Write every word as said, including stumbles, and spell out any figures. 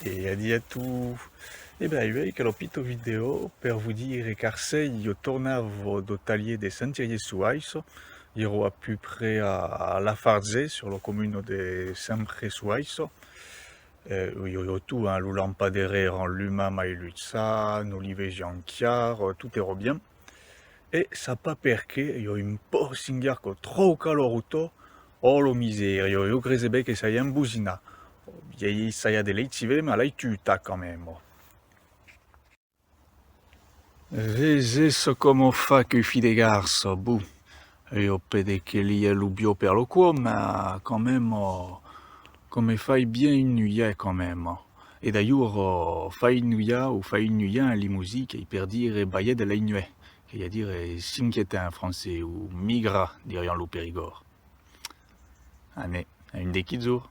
E adiu a tots! E ben, uèi quela pita vidèo per vos dire qu'arser ieu tornava dau talhier de Sent Irier suu Aissa, ieu èra a pus près a, a Lafarge, sus la comuna de Sent Pré suu Aissa. E ieu, ieu tot, hein, los lampadaires èran lumats mai luchats, nos li vesiam clar, tot èra bien. E sap pas perqué, ieu, un pauc singuièr quò trauca la rota, ò la misèria, ieu, ieu crese ben que s'ai embosinat. Ieu, ieu ai essaiat de l'eschivar, mas l'ai tutat quand même. Vesètz coma fa queu filh de garça, bon. Ieu pede que li è lo biò per lo còp, mas quand même, coma fai bien un nuièr quand même. E d'alhors, fai nuièr o fai un nuièr en lemosin, qu'ei per dire balhèt de las nuèchs, qu'ei a dire s'inquietar en francés, o migrar, diriam lo Perigòrd. Anem, a un de quilhs jorns.